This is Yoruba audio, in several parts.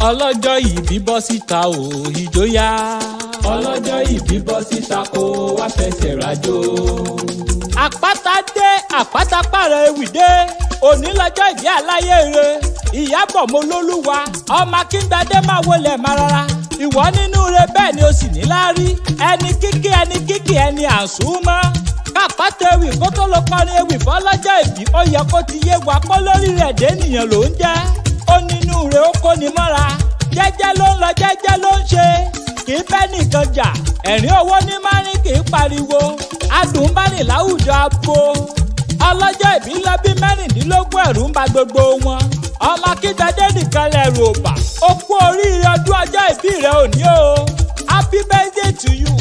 Ọlọ́jọ́ ìbí bọ́ síta o, ìjó yá. Ọlọ́jọ́ ìbí bọ́ síta kó wá fẹsẹ̀ rájò. Àpáta dé, àpáta pààrọ̀ ewì dé. Òní lọ́jọ́ ìbí aláyé re. Ìyábọ̀ mo lólúwa. Ọmọ Akíngbadé máa wọlé máa rárá. Ìwọ nínú re bẹ́ẹ̀ ni o sì ní láárí. Ẹni kíkí ẹni kíkí ẹni àsúnmọ́. Kápátá ewì kó tó lọ kọrin ewì fọlọ́jọ́ ìbí ó yẹ kó ti yé wa kó lórí rẹ̀ dénìyàn ló ń jẹ́. Ó nínú re ó kó ni mọ́ra. Jẹ́jẹ́ ló ń lọ jẹ́jẹ́ ló ń ṣe. Kì í bẹ́ nìkan jà. Ẹ̀rín owó ní márìn kì í pariwo. Adùn bá ní láwùjọ abo. Ọlọ́jọ́ ìbí lọ bí 16 ẹ̀rù ń ba gbogbo wọn. Ọmọ Akíngbadé nìkan lẹ̀rù ò bà. Ó kú oríire ọdún ọjọ́ ìbí rẹ̀ òní o. Happy birthday to you.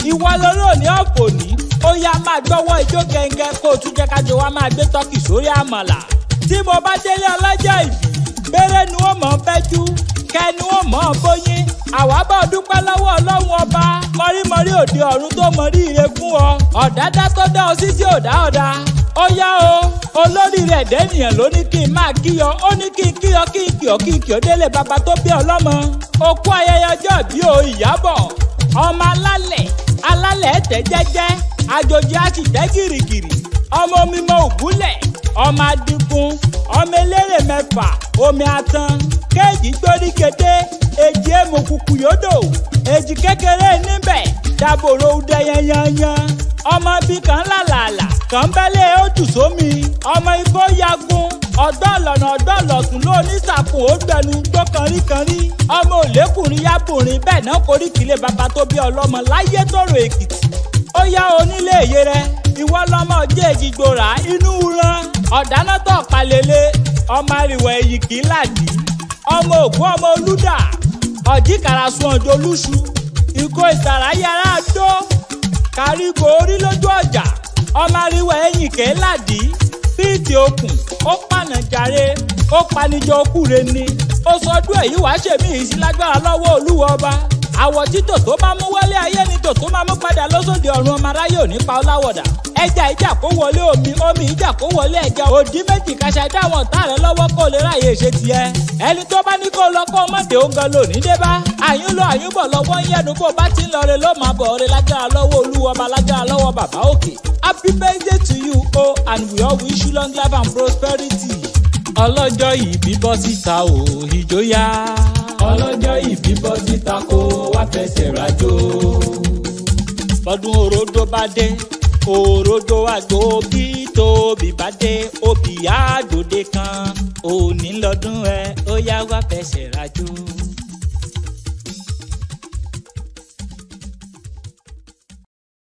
Ìwọ lórí òní ọ̀fọ̀ ní. Ó yá máa gbọ́wọ́ ijó gẹ́ngẹ́ kó o tún jẹ́ kájọ wa máa gbé tọ́kì sórí àmàlà. Tí mo bá délé ọlọ́jọ́ ìbí, bẹ́rẹ̀ ni ó mọ̀ ọ́ bẹ́jú, kẹnu ó mọ̀ ọ́ bóyín. Àwa bá ọ dúpẹ́ lọ́wọ́ Ọlọ́run ọba, mọ̀rímọ̀rí òde ọ̀run tó mọ̀rí ire fún ọ. Ọ̀dádá tó dá ọ sí sí òdá ọ̀dá. Ó yá o, olórí rẹ̀ dẹ́nìyàn ló ní kí n máa kí ọ, ó ní kí n kí ọ, kí n kí ọ, kí n kí ọ délé bàbá tó bí ọlọ́mọ. Ó kú ayẹyẹ ọjọ́ ìbí o, Ìyábọ̀. Ọmọ alálẹ̀, alálẹ̀ tẹ́ jẹ́jẹ́, àjòjì á sì tẹ́ gìrìgìrì. Ọmọ mímọ ògúnlẹ̀, ọmọ adigun, ọmọ eléré mẹ́fà, omi atan, kéèjì gbórí kété, èjì èmù kùkù yódò, èjì kékeré níbẹ̀, dàbòrò udẹ yanyanyan. Ọmọ bí kan làlàlà, kàn bẹ́lẹ̀ ó jù sómi, ọmọ igbó yagun, ọ̀dọ́ lọ̀nà ọ̀dọ́ lọ̀tún ló ní sàkùn ó gbẹnu gbó kanríkanrí. Ọmọ òlékùnrin yábùnrin bẹ́ẹ̀ náà koríkìlẹ̀ bàbá tó bí ọlọ́mọ láyé tòrò Èkìtì. Ó yá onílé èyí rẹ, ìwọ lọmọ jẹ́ èjìgbòrà inú ran. Ọ̀dáná tó palẹ̀lẹ̀, ọmọ àríwọ̀ èyí kì í làdí. Ọmọ ògún ọmọ olúdà, ọ̀jí kàràsùn ọ̀jọ̀ olúṣu. Ìkó ìsàrà yàrá àdó, kàrígò orí lójú ọjà. Ọmọ àríwọ̀ ẹ̀yìn kì í làdí. Fíìtì okùn, ó pànà jàre, ó panijọ okúre ni. Ó sọdún èyí wàá ṣèmí ìsílágbára lọ́wọ́ Olúwa ọba. Àwọ̀ tí tòtó bá mú wọlé ayé ni tòtó máa mú padà lọ́sọ̀dì ọ̀run ọmọ aráyé ò ní pa ọláwọ̀dà. Ẹja ìjà kó wọlé omi, omi ìjà kó wọlé ẹja. Òdì méjì kàṣà dá àwọn ọ̀tá rẹ lọ́wọ́ kó lè ráyè ṣe tiẹ̀. Ẹni tó bá ní kó lọ kó mọ̀dé ó ń gan lónìí dé bá. Àyún lọ àyún bọ̀ lọ́wọ́ ń yẹnu bó bá ti ń lọ re ló máa bọ̀ re lágbára lọ́wọ́ Olúwa ọba lágbára lọ́wọ́ bàbá òkè. Happy birthday to you o, and we all wish you long life and prosperity. Ọlọ́jọ́ ìbí bọ́ síta o, ìjó yá. Ọlọ́jọ́ ìbí bọ́ síta kó wá fẹsẹ̀ rájò. Bọ́dún òrodó bá dé, òrodó àgbo bí tóbi bá dé, òbí àgbòde kan. Òní lọ́dún ẹ, ó yá wá fẹsẹ̀ rájò.